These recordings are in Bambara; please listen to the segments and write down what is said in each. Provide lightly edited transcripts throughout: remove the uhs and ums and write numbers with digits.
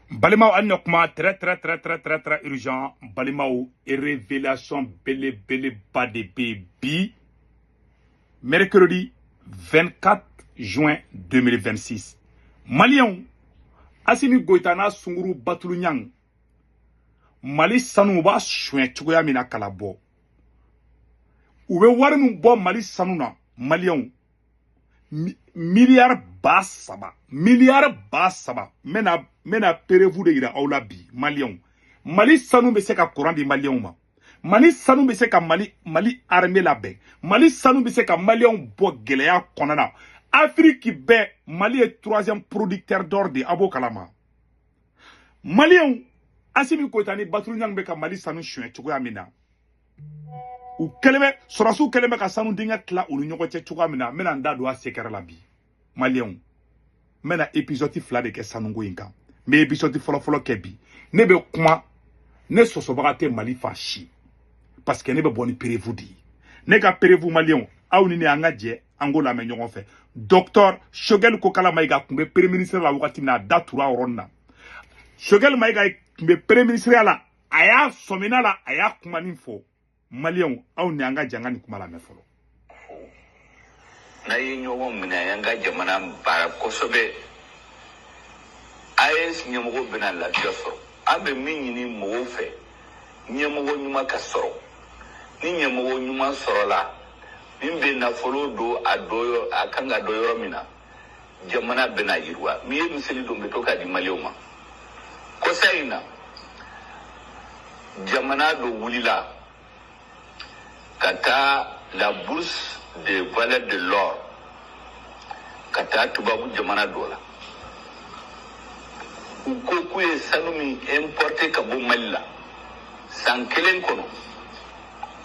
Balimaw, an na kuma très très très très très très urgent. Balimaw, révélation belebeleba de bɛ yen bi, mercredi 24 juin 2026. Maliyɛnw, Assimi Goïta n'a sunkuru Batulu Ɲang, Mali sanu, u b'a suɲɛ cogoya min na kala bɔ, u bɛ wari min bɔ Mali sanu na, maliyɛnw, miliyari 3000, miliyari 3000. N bɛna preuve de yira aw la bi. Maliyɛnw, Mali sanu bɛ se ka kuran di maliyɛnw ma, Mali sanu bɛ se ka Mali armée labɛn, Mali sanu bɛ se ka maliyɛnw bɔ gɛlɛya kɔnɔna na. Afiriki bɛɛ, Mali ye troisième producteur d'or de ye, a b'o kalama. Maliyɛnw, Assimi Goïta ni Batulu Ɲang bɛ ka Mali sanu suɲɛ cogoya min na, u kɛlen bɛ, sɔrɔsiw kɛlen bɛ ka sanu dingɛ tila u ni ɲɔgɔn cɛ cogoya min na, n bɛna n da don a secret la bi. Maliyɛnw, n bɛna épisode fila de kɛ sanuko in kan. N bɛ épisode fɔlɔ-fɔlɔ kɛ bi. Ne bɛ kuma, ne sɔsɔbaga tɛ Mali fan si, parce que ne bɛ bɔ ni preuve de ye. Ne ka preuve, maliyɛnw, aw ni ne, an ka jɛ an k'o lamɛn ɲɔgɔn fɛ. Docteur Choguel Kokalla Maïga tun bɛ premier ministre la wagati min na, a da tura o yɔrɔnin na. Choguel Maïga tun bɛ premier ministre la, a y'a sɔmina la, a y'a kuma nin fɔ. Maliyɛnw, aw ni an ka jɛ an ka nin kuma lamɛn fɔlɔ. N'a ye ɲɔgɔn minɛ, an ka jamana baara kosɛbɛ, AES ɲɛmɔgɔ bɛna lafiya sɔrɔ. An bɛ min ɲini mɔgɔw fɛ, ɲɛmɔgɔ ɲuman ka sɔrɔ. Ni ɲɛmɔgɔ ɲuman sɔrɔla, min bɛ nafolo don a dɔ a kan ka dɔ yɔrɔ min na, jamana bɛna yiriwa. Min ye misali dɔ bɛ to k'a di maliyɛnw ma, kɔsa in na, jamana dɔ wulila ka taa la bourse de valeur de l'or, ka taa tubabu jamana dɔ la. U ko k'u ye sanu min importer ka bɔ Mali la san kelen kɔnɔ,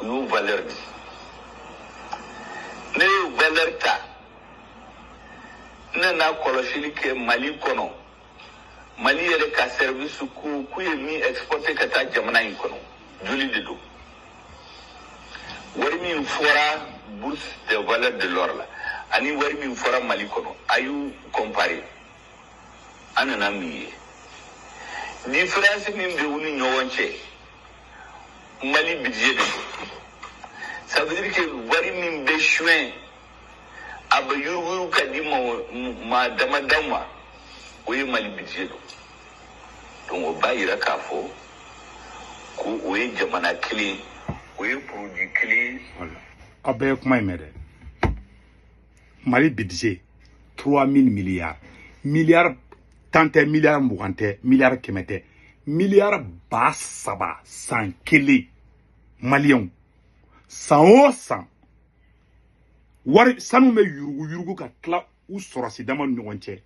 u y'o valeur di. Ne y'o valeur ta, n nana kɔlɔsili kɛ Mali kɔnɔ. Mali yɛrɛ ka service ko k'u ye min exporter ka taa jamana in kɔnɔ, joli de don? Wari min fɔra bourse de valeur de l'or la ani wari min fɔra Mali kɔnɔ, a y'u comparer. An nana min ye, différence min bɛ u ni ɲɔgɔn cɛ, Mali budget de don. Ça veut dire que wari min bɛ suɲɛ, a bɛ yuruguyurugu ka di maa dama dama ma, o ye Mali budget don. Donc o b'a yira k'a fɔ ko o ye jamana kelen, o ye produit kelen. Voilà. Aw bɛɛ ye kuma in mɛn dɛ. Mali budget, 3000 milliards. Miliyari 10 tɛ, miliyari 20 tɛ, miliyari 100 tɛ, miliyari 3000 san kelen. Maliyɛnw, san o san, wari sanu bɛ yurugu yurugu ka tila u sɔrɔsi dama ni ɲɔgɔn cɛ.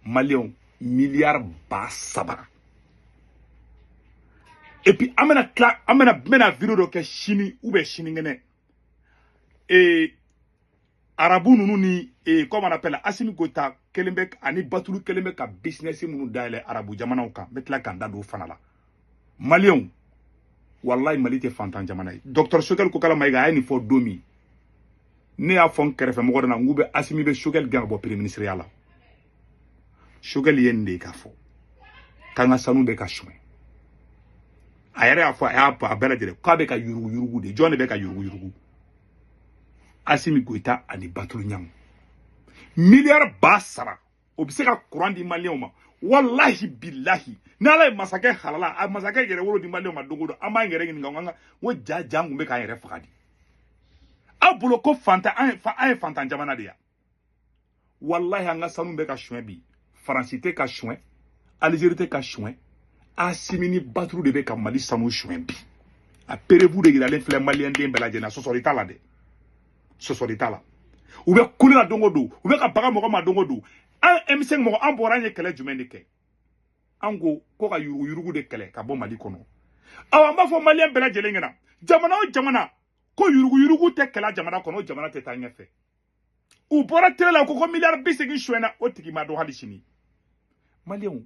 Maliyɛnw, miliyari 3000. Et puis an bɛna tila, an bɛna vidéo dɔ kɛ sini ou bien sinikɛnɛ. Arabu ninnu ni comment on appelle, Assimi Goïta kelen bɛ ani Batulu kelen bɛ ka business minnu dayɛlɛ arabu jamanaw kan, n bɛ tila k'an da don o fana la. Maliyɛnw, wallahi, Mali tɛ fantan jamana ye. Docteur Choguel Kokalla Maïga a ye nin fɔ don min, ne y'a fɔ n kɛrɛfɛ mɔgɔ dɔ na, n k'u bɛ Assimi bɛ Choguel gɛn ka bɔ premier ministre ya la. Choguel ye nin de ye k'a fɔ k'an ka sanu bɛ ka suɲɛ. A yɛrɛ y'a fɔ, a y'a a bɛɛ lajɛlen k'a bɛ ka yurugu yurugu de. Jɔn de bɛ ka yurugu yurugu? Assimi Goïta ani Batulu Ɲang. Miliyari 3000, o bɛ se ka kuran di maliyɛnw ma. Walahi bilahi, ni Ala ye masakɛ halala, a masakɛ yɛrɛ wolo di maliyɛnw ma don o don, an b'an yɛrɛ ɲininka an ka n ko ja ja, an kun bɛ k'an yɛrɛ faga di. Aw bolo ko fantan, an ye fantan jamana de ya. Walahi, an ka sanu bɛ ka suɲɛ bi. Faransi tɛ ka suɲɛ, Alizeri tɛ ka suɲɛ, Assimi ni Batulu de bɛ ka Mali sanu suɲɛ bi. A preuve de yiralen filɛ maliyɛn den bɛɛ lajɛlen na. Sɔsɔli t'a la dɛ, sɔsɔli t'a la. U bɛ kule la don o don, u bɛ ka baga mɔgɔ ma don o don. An M5 mɔgɔ, an bɔra, an ye kɛlɛ jumɛn de kɛ? An ko ko ka yuruguyurugu de kɛlɛ ka bɔ Mali kɔnɔ. Awa, an b'a fɔ maliyɛn bɛɛ lajɛlen ɲɛna, jamana o jamana ko yuruguyurugu tɛ kɛlɛ jamana kɔnɔ, o jamana tɛ taa ɲɛfɛ. U bɔra télé la ko miliyari 80 suɲɛna, o tigi ma dɔn hali sini. Maliyɛnw,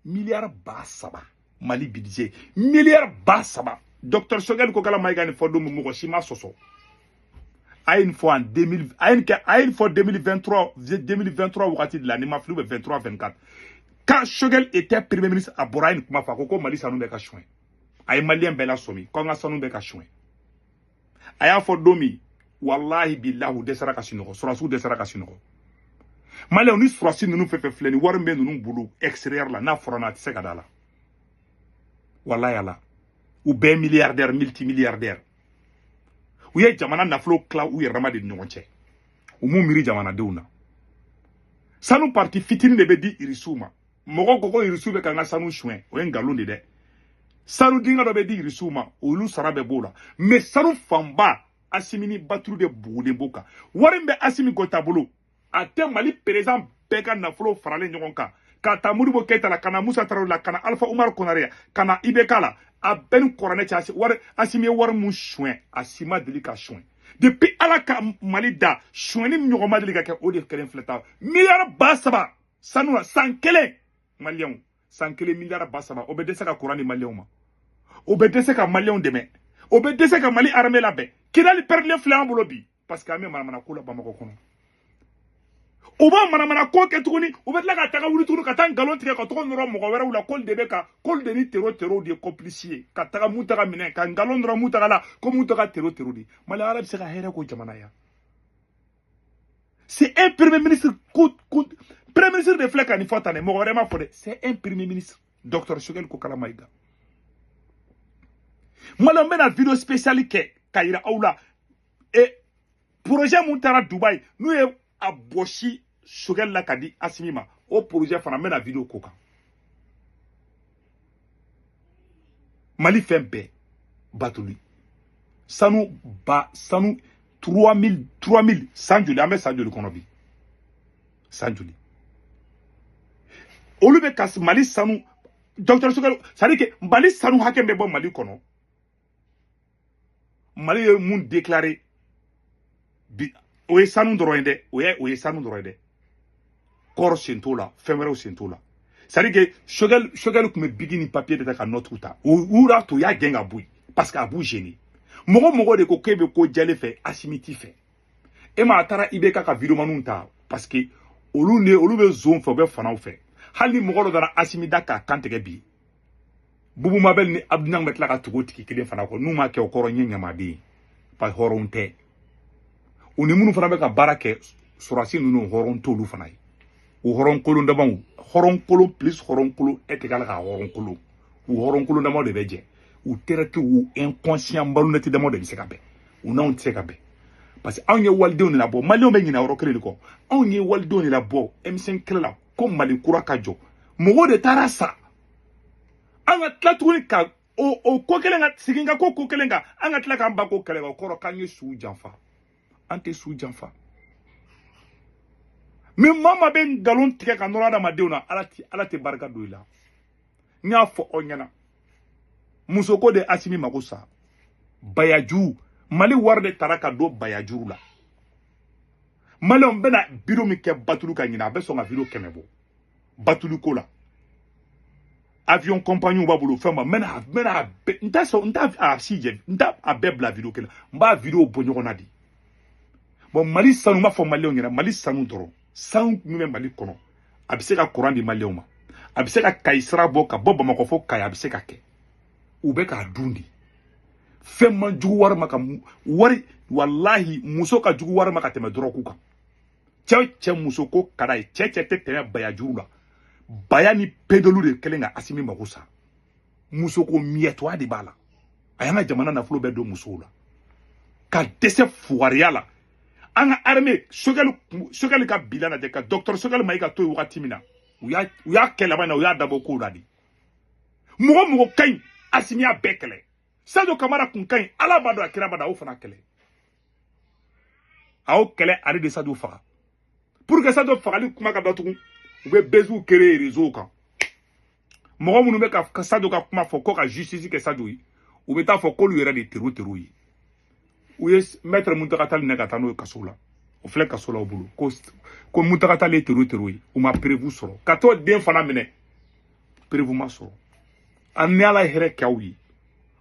miliyari 3000, Mali budget, miliyari 3000. Docteur Choguel Kokalla Maïga nin fɔ don min, mɔgɔ si ma sɔsɔ. A ye nin fɔ en 2000, a ye nin kɛ, a ye nin fɔ 2023, 2023 wagati de la, ni ma fili, ou bien 23, 24. Quand Choguel était premier ministre, a bɔra a ye nin kuma fɔ, a ko ko Mali sanu bɛ ka suɲɛ. A ye maliyɛn bɛɛ lasɔmi ko an ka sanu bɛ ka suɲɛ. A y'a fɔ don min, walahi bilahi, u dɛsɛra ka sunɔgɔ, sɔrɔdasiw dɛsɛra ka sunɔgɔ. Maliyɛnw ni sɔrɔdasi ninnu fɛn fɛn filɛ nin, wari min bɛ ninnu bolo extérieur la, n'a fɔra n'a tɛ se ka da la. Walahi ala, u bɛɛ milliardaire, multimilliardaire. U ye jamana nafolo tila u yɛrɛ dama de ni ɲɔgɔn cɛ. U m'u miiri jamanadenw na. Sanu partie fitinin de bɛ di irisiw ma. Mɔgɔ ko ko irisiw bɛ ka n ka sanu suɲɛ, o ye nkalon de dɛ. Sanu dingɛ dɔ bɛ di irisiw ma, olu sara bɛ b'o la. Mais sanu fanba, Asimi ni Batulu de bugulen b'o kan. Wari min bɛ Asimi Goyita bolo, a tɛ Mali président bɛɛ ka nafolo faralen ɲɔgɔn kan. Ka taa Modibo Keyita la, ka na Musa Tarawele la, ka na Alpha Umaru Konare la, ka na IBK la, a bɛɛ ni kɔrɔnɛ cɛ. Wari Asimi ye wari mun suɲɛ, a si ma deli ka suɲɛ. Depuis Ala ka Mali da, suɲɛni min ɲɔgɔn ma deli ka kɛ, o de kelen filɛ ta. Miliyari 3000 sanu la san kelen, maliyɛnw, san kelen miliyari 3000, o bɛ dɛsɛ ka kuran di maliyɛnw ma, o bɛ dɛsɛ ka maliyɛnw dɛmɛ, o bɛ dɛsɛ ka Mali armée labɛn. Kidali pɛrɛdilen filɛ an bolo bi, parce que an bɛ manamana ko la Bamakɔ kɔnɔ. U b'o manamana ko kɛ tuguni, u bɛ tila ka taga wuli tuguni ka taa nkalon tigɛ ka tɔgɔ nɔrɔ mɔgɔ wɛrɛw la, k'olu de bɛ ka, k'olu de ni terro terro de ye complice ye, ka taga Mutaga minɛ ka nkalon nɔrɔ Mutaga la, ko Mutaga terro terro de. Mali ala bɛ se ka hɛrɛ ko jamana ya. C'est un premier ministre, ko premier ministre de filɛ ka nin fɔ tan dɛ, mɔgɔ wɛrɛ ma fɔ dɛ. C'est un premier ministre, docteur Choguel Kokalla Maïga. Maliyɛnw bɛna vidéo spéciale kɛ ka yira aw la. Et projet mun taara Dubaï, n'u ye a bɔsi Choguel la ka di Asimi ma, o projet fana n bɛna vidéo ko kan. Mali fɛn bɛɛ Batuli sanu ba sanu 3000 3000 san joli, an bɛ san joli kɔnɔ bi, san joli olu bɛ ka Mali sanu. Docteur Choguel, c'est à dire que Mali sanu hakɛ bɛ bɔ Mali kɔnɔ. Mali ye mun déclaré bi, o ye sanu dɔrɔn ye dɛ, o ye sanu dɔrɔn ye dɛ. Kɔrɔ sen t'o la, fɛn wɛrɛw sen t'o la. C'est à dire que Choguel tun bɛ bigi ni papier de ta ka note ta. O y'a to u y'a gɛn ka bɔ yen, parce que a b'u gêner. Mɔgɔ de ko k'e bɛ ko jɛlen fɛ, Asimi t'i fɛ. E ma a taara IBK ka videomaniw ta, parce que olu ne olu bɛ zon fɛ, u bɛ fanaw fɛ. Hali ni mɔgɔ dɔ nana Asimi da k'a kan tigɛ bi, Bubu Mabel ni Abdou Niang bɛ tila ka tugu o tigi kelen fana kɔ. N'u ma kɛ o kɔrɔ, n ye ɲamaden ye, parce que hɔrɔn tɛ. U ni minnu fana bɛ ka baara kɛ, sɔrɔdasi ninnu, hɔrɔn t'olu fana ye. U hɔrɔn kolon damaw, hɔrɔn kolon plus hɔrɔn kolon est égal à hɔrɔn kolon. U hɔrɔn kolon damaw de bɛ jɛ. U traité, u inconscient malhonnête damaw de bɛ se ka bɛn. U n'anw tɛ se ka bɛn. Parce que anw ye walidenw de labɔ, maliyɛnw bɛ ɲinɛ yɔrɔ kelen de kɔ. Anw ye walidenw de labɔ M5 kɛlɛ la ko Mali kura ka jɔ. Mɔgɔw de taara sa. An ka tila tuguni ka o ko kelen ka segin ka ko kelen kan, an ka tila k'an ba ko kɛlɛ o kɔrɔ k'an ye su janfa. An tɛ su janfa. Mais maa maa bɛ nkalon tigɛ ka nɔrɔ adamadenw na, Ala tɛ barika don i la. N y'a fɔ aw ɲɛna, muso ko de Asimi mako sa. Bayaju, Mali wari de taara ka don bayajuru la. Maliyɛnw bɛna biro min kɛ Batulu ka ɲinɛ, a bɛ sɔn ka vidéo 100 bɔ Batulu ko la. Avion compagnie b'a bolo fɛn ma, n bɛna a bɛɛ, n t'a sɔn, n t'a a si jɛ, n t'a a bɛɛ bila vidéo kelen, n b'a vidéo bɔ ɲɔgɔn na de. Bon, Mali sanu, n b'a fɔ maliyɛnw ɲɛna, Mali sanu dɔrɔn, sanu min bɛ Mali kɔnɔ, a bɛ se ka courant di maliyɛnw ma, a bɛ se ka Kayi sira bɔ ka bɔ Bamakɔ fo Kayi, a bɛ se ka kɛ. U bɛ k'a dun de. Fɛn man jugu wari ma ka wari, walahi muso ka jugu wari ma ka tɛmɛ dɔrɔgu kan. Cɛ muso ko ka d'a ye, cɛ tɛ tɛmɛ bayajuru la. Baya ni pedolu de kɛlen ka Asimi mako sa. Muso ko miyɛtoya de b'a la. A y'an ka jamana nafolo bɛɛ don musow la. Ka dɛsɛ fugariya la. An ka armée, Choguel ka bilan lajɛ, ka docteur Choguel Maïga to yen wagati min na, u y'a kɛ laban na, u y'a dabɔ kow la de. Mɔgɔ ka ɲi, Asimi y'a bɛɛ kɛlɛ. Sadio Kamara kun ka ɲi, Ala b'a dɔn, a kira b'a dɔn, a y'o fana kɛlɛ. A y'o kɛlɛ, ale de Sadio faga. Pour que Sadio fagali kuma ka datugu, u bɛ bezuw créer réseau kan. Mɔgɔ minnu bɛ ka Sadio ka kuma fɔ ko ka justice kɛ Sadio ye, u bɛ taa fɔ k'olu yɛrɛ de terro ye. U ye maître Mountaga Tall minɛ ka taa n'o ye kaso la. O filɛ kaso la u bolo ko Mountaga Tall ye terro ye. U ma preuve sɔrɔ. Ka t'o den fana minɛ, preuve ma sɔrɔ. An ni Ala ye hɛrɛ kɛ aw ye.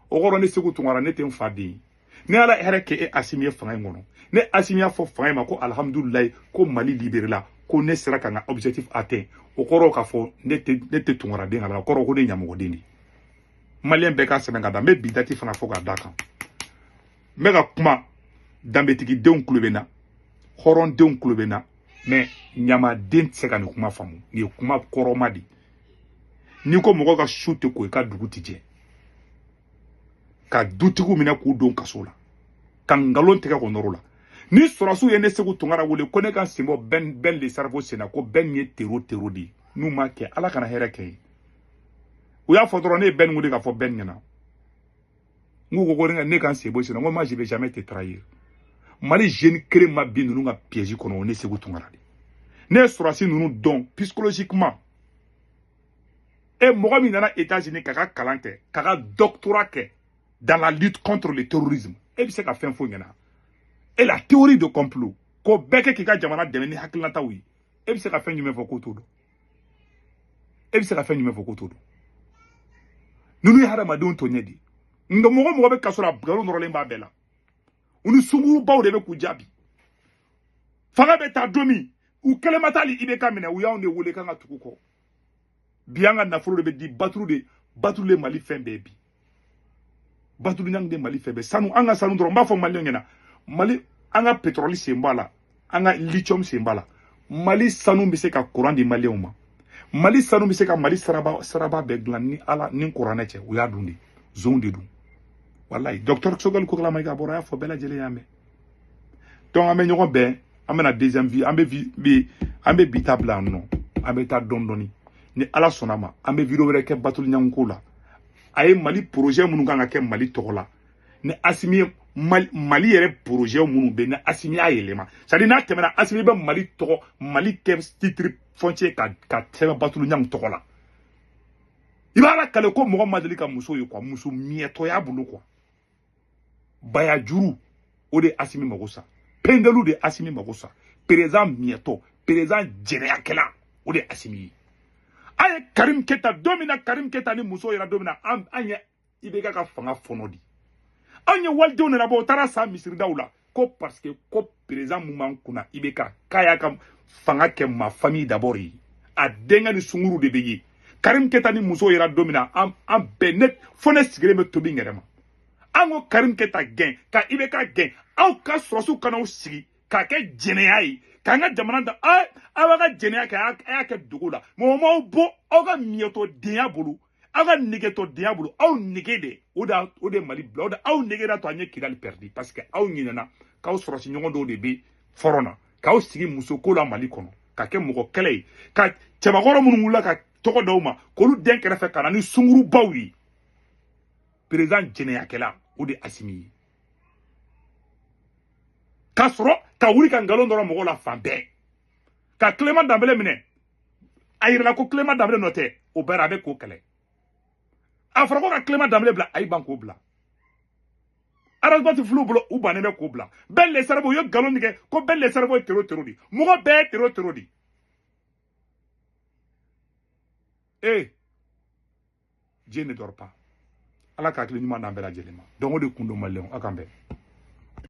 O kɔrɔ ne Sekou Tounkara, ne tɛ n fa den ye. Ni Ala hɛrɛ kɛ e Assimi ye fanga in kɔnɔ, ne Assimi y'a fɔ fanga in ma ko alhamdulilayi, ko Mali libéré la, ko ne sera ka n ka objectif atteint, o kɔrɔ k'a fɔ ne tɛ tunkaraden ka la, o kɔrɔ ko ne ye ɲamɔgɔden de ye. Maliyɛn bɛɛ ka sɛbɛn ka da, n bɛ bi date fana fɔ k'a d'a kan. N bɛ ka kuma danbetigidenw kulo bɛ n na, hɔrɔndenw kulo bɛ n na, mais ɲamaden tɛ se ka nin kuma faamu. Nin ye kuma kɔrɔma de ye. N'i ko mɔgɔ ka su tɛ ko i ka dugu tɛ jɛ, ka dutigiw minɛ k'u don kaso la, ka nkalon tigɛ k'o nɔrɔ la. Ni sɔrɔsiw ye ne Sékou Tounkara wele ko ne ka sen bɔ Ben le cerveau sen na, ko Ben ye terro de ye, n'u ma kɛ Ala kana hɛrɛ kɛ ye. U y'a fɔ dɔrɔn ne ye Ben wele k'a fɔ Ben ɲɛna, n ko ko ne ka n sen bɔ sen na, n ko moi je vais jamais te trahir. Mali jeune kelen ma bin ninnu ka piège kɔnɔ, o ne Sékou Tounkara de. Ne ye sɔrɔsi ninnu dɔn psychologiquement. E mɔgɔ min nana États-Unis k'a ka kalan kɛ, k'a ka doctorat kɛ dans la lutte contre le terrorisme, e bɛ se ka fɛn fɔ ɲɛna. Et la théorie de complot, ko bɛɛ kɛ k'i ka jamana dɛmɛ ni hakilinataw ye, e bɛ se ka fɛn jumɛn fɔ k'o t'o dɔn? E bɛ se ka fɛn jumɛn fɔ k'o t'o dɔn? Ninnu ye hadamadenw tɔɲɛ de ye. Nka mɔgɔ mɔgɔ bɛ kaso la, nkalon nɔrɔlen b'a bɛɛ la. U ni sunkurubaw de bɛ k'u jaabi. Fanga bɛ taa don min, u kɛlen ma taa hali IBK minɛ, u y'anw de wele k'an ka tugu kɔ. Bi an ka nafolo de bɛ di baturu de, baturu de Mali fɛn bɛɛ bi. Baturu ɲangi de Mali fɛn bɛɛ. Sanu, an ka sanu dɔrɔn, n b'a fɔ maliyɛnw ɲɛna, Mali an ka pétrole sen b'a la, an ka lithium sen b'a la. Mali sanu bɛ se ka courant di maliyɛnw ma. Mali sanu bɛ se ka Mali saraba bɛɛ dilan ni Ala ni kuranɛ cɛ, u y'a dun de, zonw de dun. Walayi, docteur Choguel Kokalla Maïga bɔra y'a fɔ bɛɛ lajɛlen y'a mɛn. Donc an bɛ ɲɔgɔn bɛn, an bɛna deuxième vie, an bɛ bi ta bila yan nɔ, an bɛ taa dɔɔni dɔɔni. Ni Ala sɔnna ma, an bɛ vidéo wɛrɛ kɛ Batuli Ɲangi la. A ye Mali projet minnu kan ka kɛ Mali tɔgɔ la, ni Assimi ye Mali yɛrɛ projet minnu bɛ, ni Assimi y'a yɛlɛma, c'est à dire n'a tɛmɛna Assimi bɛ Mali tɔgɔ, Mali kɛ titre foncier ka sɛbɛn Batuli Ɲangi tɔgɔ la. I b'a lakale ko mɔgɔ ma deli ka muso ye quoi, muso miɛtɔ y'a bolo quoi. Bayajuru o de Assimi mago sa, pendelu de Assimi mago sa, président miɛtɔ, président jɛnɛyakɛla o de Assimi ye. An ye Karim Keita don min na, Karim Keita ni muso yɛrɛ don min na, an ye IBK ka fanga fɔnɔ di. An ye walidenw nana bɔ, u taara sa misiridaw la ko parce que ko président mun b'an kunna IBK k'a y'a ka fanga kɛ ma famille d'abord ye, a denkɛ ni sunkuru de bɛ ye. Karim Keita ni muso yɛrɛ don min na, an bɛɛ ne fo ne sigilen bɛ tobi n yɛrɛ ma. An ko Karim Keita gɛn ka IBK gɛn, aw ka sɔrɔsiw kana aw sigi k'a kɛ jɛnɛya ye, k'an ka jamana da, aw b'a ka jɛnɛya kɛ, a y'a kɛ dogo la. Mɔgɔ m'aw bɔ aw ka miɲɛtɔdenya bolo, aw ka negetɔdenya bolo, aw nege de o de Mali bila, o de aw nege de to an ye Kidali perdu, parce que aw ɲinɛna k'aw sɔrɔsi ɲɔgɔn dɔw de bɛ fɔrɔn na, k'aw sigi musoko la Mali kɔnɔ, ka kɛ mɔgɔ kɛlɛ ye, ka cɛbakɔrɔ minnu wulila ka tɔgɔ d'aw ma k'olu den kɛrɛfɛ ka na ni sunkurubaw ye. Président jɛnɛyakɛla o de Assimi ye. K'a sɔrɔ ka wuli ka nkalon dɔrɔn mɔgɔw la fan bɛɛ, ka Clément Dembélé minɛ, a yirala ko Clément Dembélé nɔ tɛ, o bɛɛ a bɛ k'o kɛlɛ. A fɔra ko ka Clément Dembélé bila, a y'i ban k'o bila. Arasibati filiw bolo, u bannen bɛ k'o bila. Bɛɛ le cerveau, u ye nkalon tigɛ ko bɛɛ le cerveau ye terro de, mɔgɔ bɛɛ ye terro de. Eh, Dieu ne dort pas. Ala ka hakili ɲuman d'an bɛɛ lajɛlen ma. Donc o de kun don maliyɛnw, aw k'an bɛn.